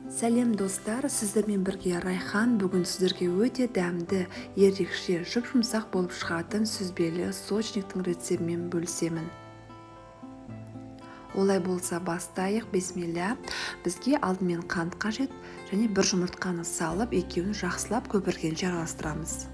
Сәлем, достар! Сіздермен бірге Райхан. Бүгін сіздерге өте дәмді, ерекше жұп-жұмсақ болып шығатын сүзбелі сочниктің рецептімен бөлісемін. Олай болса, бастайық. Бисмилля. Бізге алдымен қант қажет және бір жұмыртқаны салып, екеуін жақсылап көпіргенше араластырамыз.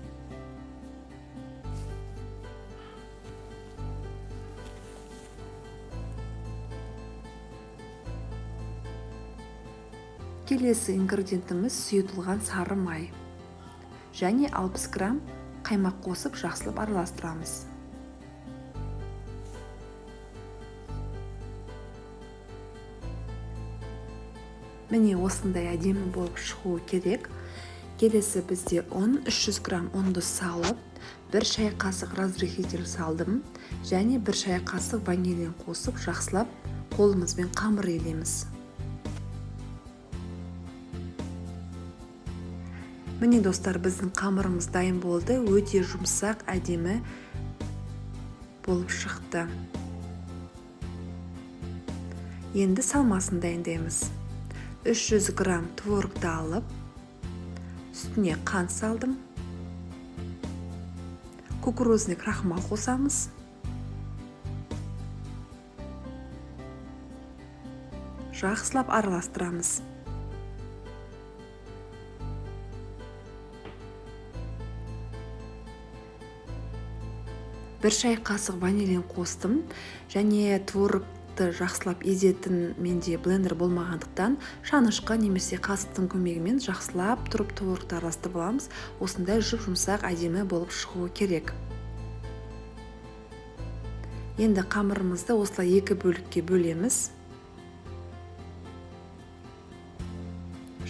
Келесі ингредиентіміз сұйытылған сары май және 60 грамм қаймақ қосып, жақсылап араластырамыз. Міне, осындай әдемі болып шығуы керек. Келесі бізде ұн. 300 грамм ұнды салып, 1 шай қасық разрыхлитель салдым және 1 шай қасық ванилин қосып, жақсылап қолымызбен қамыр илейміз. Міне, достар, біздің қамырымыз дайын болды. Өте жұмсақ, әдемі болып шықты. Енді салмасын дайындаймыз. 300 грамм творогты алып, үстіне қант салдым. Кукурузный крахмал қосамыз. Жақсылап араластырамыз. 1 шай қасық ванилин қостым және творогты жақсылап езетін менде блендер болмағандықтан, шанышқы немесе қасықтың көмегімен жақсылап тұрып творогты араластырып аламыз. Осындай жұп жұмсақ, әдемі болып шығуы керек. Енді қамырымызды осылай екі бөлікке бөлеміз.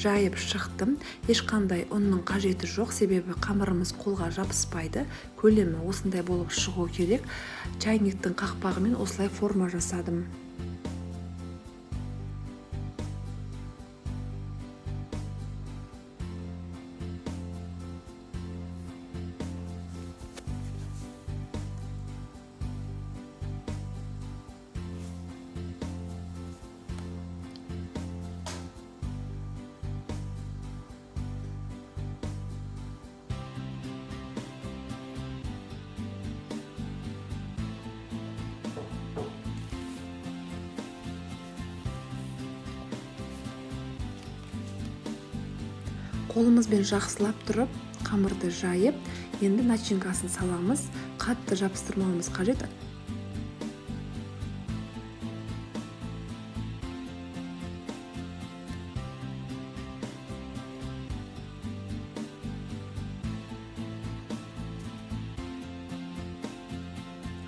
Жайып шықтым. Ешқандай ұнның қажеті жоқ, себебі қамырымыз қолға жабыспайды. Көлемі осындай болып шығу керек. Чайниктің қақпағымен осылай форма жасадым. Қолымызбен жақсылап тұрып қамырды жайып, енді начинкасын саламыз. Қатты жабыстырмауымыз қажет.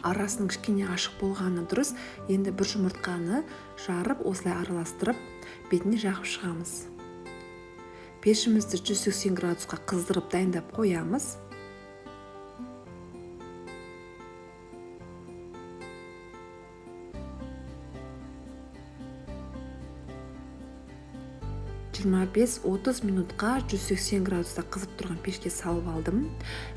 Арасының кішкене ашық болғаны дұрыс. Енді бір жұмыртқаны жарып, осылай араластырып, бетіне жағып шығамыз. Пешімізді 180 градусқа қыздырып, дайындап қоямыз. 25-30 минутқа 180 градуста қызып тұрған пешке салып алдым.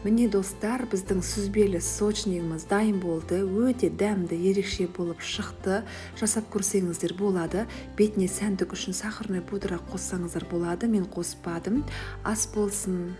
Міне, достар, біздің сүзбелі сочнигіміз дайын болды. Өте дәмді, ерекше болып шықты. Жасап көрсеңіздер болады. Бетіне сәндік үшін сахарный пудра қоссаңыздар болады. Мен қоспадым. Ас болсын.